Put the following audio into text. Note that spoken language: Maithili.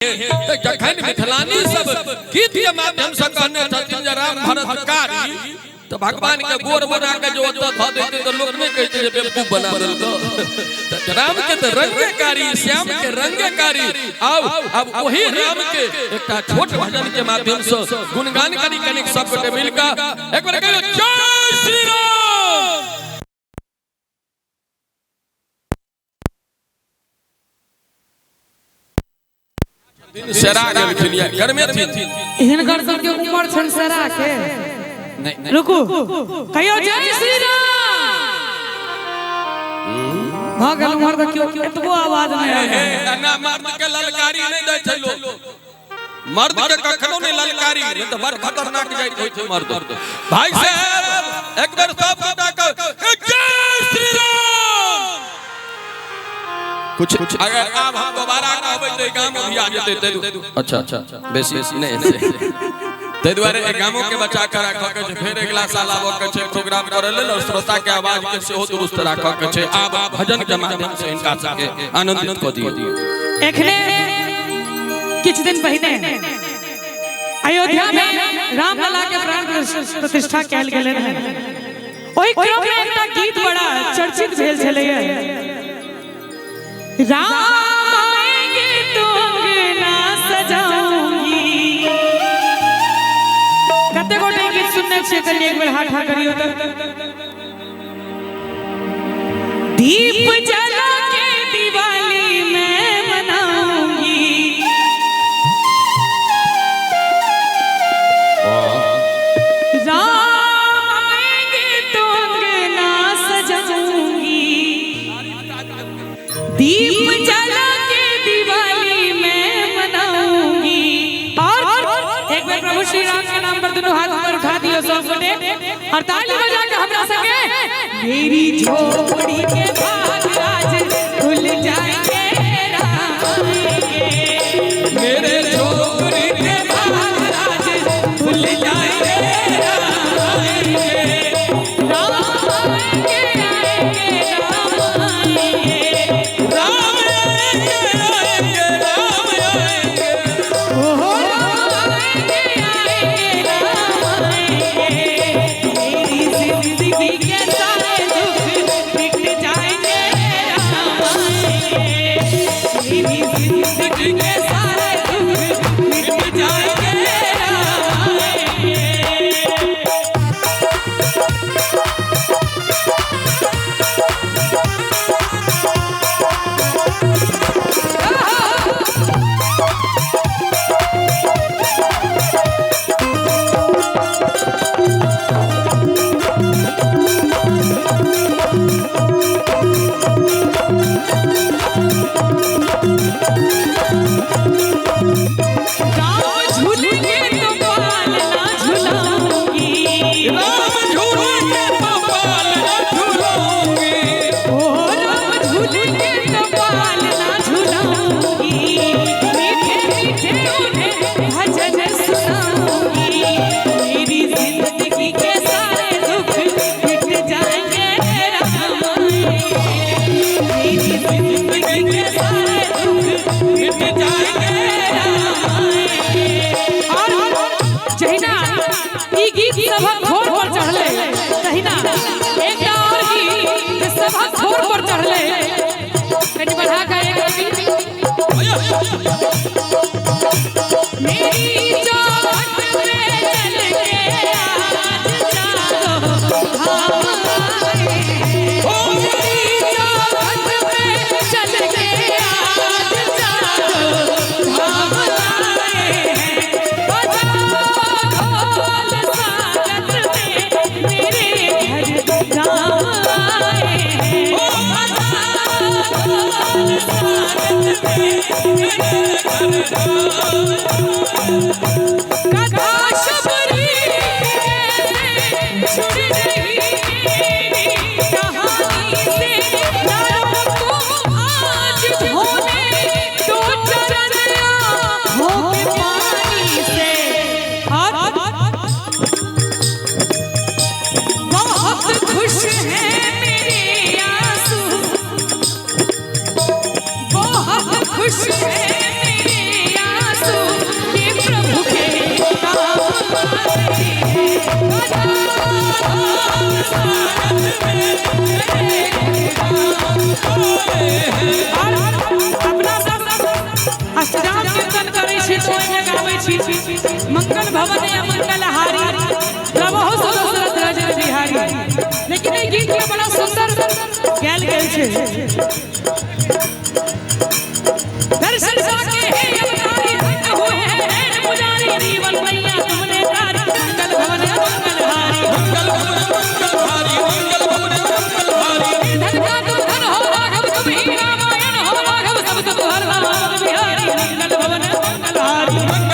तऽ जखन मिथिलानी सब गीत के माध्यम से कहने छथिन जे राम भरत कारी, तऽ भगवान के गोर बना के जो ओतऽ धऽ देते तऽ लोक नहि कहते जे बेवकूफ बना देलको। तऽ राम के तऽ रंगे कारी, श्याम के रंगे कारी। आब आब वही राम के एकटा छोट भजन के माध्यम से गुणगान करी कनिक सब गोटे मिलकर एक बार कहियो जय श्री राम। सेरा गेलखिन या गरमे थिन। हिनकर सबके उमर छनि सेरा के। नहीं। रुकू, कहियो जय श्री राम भऽ गेल। उमर तऽ केओ एतबो आवाज नहि आयल। एना मर्द के ललकारी नहि दै छै लोक, मर्द के कखनो नहि ललकारी, नहि तऽ बड़ खतरनाक जाइत होइ छै मर्द। भाई साहब, एक बेर सब गोटा के जय श्री राम। कुछ अगर आब हम दोबारा कहबै तऽ गाम उधिया जेतै। अच्छा अच्छा, बेसी नहि, ताहि दुआरे एहि गामो के बचा के राखऽ के छै। फेर अगिला साल आबऽ के छै प्रोग्राम करऽ लेल और श्रोता के आवाज के सेहो दुरुस्त राखऽ के छै। आब भजन के माध्यम से हिनका सबके आनंदित कऽ दियौ। एखने किछु दिन पहिने अयोध्या में रामलला के प्राण प्रतिष्ठा कयल गेल रहै। ओहि क्रम में एकटा गीत बड़ा चर्चित भेल छलैए, राम आएंगे तो अंगना सजाऊंगी। कते गोटे गीत सुनने छियै? कनि एक बेर हाथ उठा करियौ तऽ। दीप जला के दिवाली मैं मनाऊंगी, राम आएंगे तो अंगना सजाऊंगी, दीप जला के दिवाली मैं मनाऊंगी। और एक बार प्रभु श्री राम के नाम पर दोनों हाथ ऊपर उठा दियो सब गोटे और ताली बजा के हमरा संगे, मेरी झोपड़ी के भाग आज खुल जाएंगे, राम आएंगे। मेरे झोपड़ी के भाग आज खुल जाएंगे, राम आएंगे, राम आएंगे, आएंगे राम आएंगे, राम आएंगे, आएंगे राम आएंगे, ओहो राम आएंगे, आएंगे राम आएंगे, मेरी जिंदगी के सारे दुख मिट जाएंगे, राम आएंगे, मेरी जिंदगी के सारे दुख मिट जाएंगे, राम आएंगे। राम झूलेंगे तो पालना झुलाऊंगी, राम झूलेंगे तो पालना झूलाऊंगी, ओ राम झूलेंगे तो पालना झुलाऊंगी, मीठे मीठे उन्हें भजन सुनाऊंगी, मेरी जिंदगी के सारे दुख मिट जाएंगे, राम आएंगे, मेरी जिंदगी के सारे दुख मिट जाएंगे, राम आएंगे। और जहिना ई गीत सभक ठोर पर चढ़ले, तहिना एकटा और गीत जे सभक ठोर पर चढ़ले, कनि बढ़ा के एक गीत। मेरी चौखट पे चल के आज चारों धाम आए, मेरी चौखट पे चल के आज चारों धाम आए हैं, बजाओ ढोल स्वागत में मेरे घर राम आए हैं, बजाओ ढोल स्वागत में मेरे घर राम। कथा शबरी कैसे जुड़ रही मेरी कहानी से, नरम को आज धोने दो चरण आँखों के पानी से। और बहुत खुश है मेरे आंसू, बहुत खुश है मेरे अष्टजाम कीर्तन करै छी तो ओहिमे गाबै छी मंगल भवन अमंगल हारी प्रभु दशरथ रजन बिहारी। लेकिन ई गीत में बड़ा सुंदर गायल गेल छै। दर्शन पाके हे अवतारी, धन्य हुए हैं पुजारी, जीवन मैया तुमने तारी, मंगल भवन अमंगल हारी। मंगल भवन मंगल हारी, मंगल भवन मंगल हारी। धन का तुम धन हो राघव, तुम ही रामायण हो राघव, सब सुख हर राम बिहारी, मंगल भवन मंगल हारी।